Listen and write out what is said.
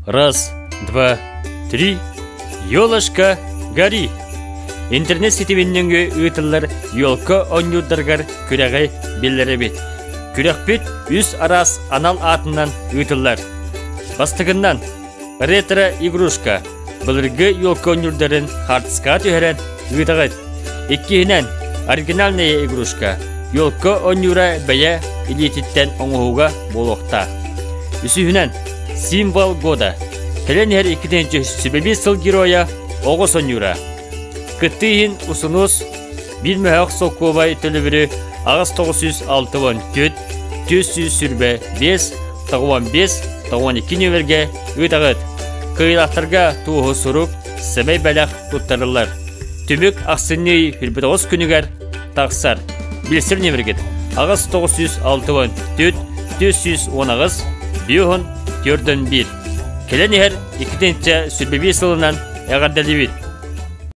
Раз, два, три, елочка, гори! Интернет ситимин нөҥүө ыытыллар елка оонньуурдарыгар күрэҕи биллэрэбит. Күрэхпит үс араас анал аатынан ыытыллар. Бастакыннан ретро-игрушка былыргы елка оонньуурдарын хаартыскаҕа түһэрэн ыытаҕыт. Иккиһинэн оригинальная игрушка елка оонньуура бэйэ илиититтэн оҥоһууга буолуохтаах. Үсүһүнэн Символ года. Кэлэн иһэр 2021 сыл геройа оҕо сонньуура. Кыттыы иһин усунус биир мөһөөх солкуобай төлөбүрү 8964 425 95 92 нүөмэргэ ыытаҕыт. Кыайыылаахтарга туоһу сурук, сэмэй бэлэх туттарыллар. Түмүк ахсынньы 29 күнүгэр тахсар. Билсэр нүөмэргит 8964 418 5 41. Кэлэн иһэр 2 сылынан эҕэрдэлиибит.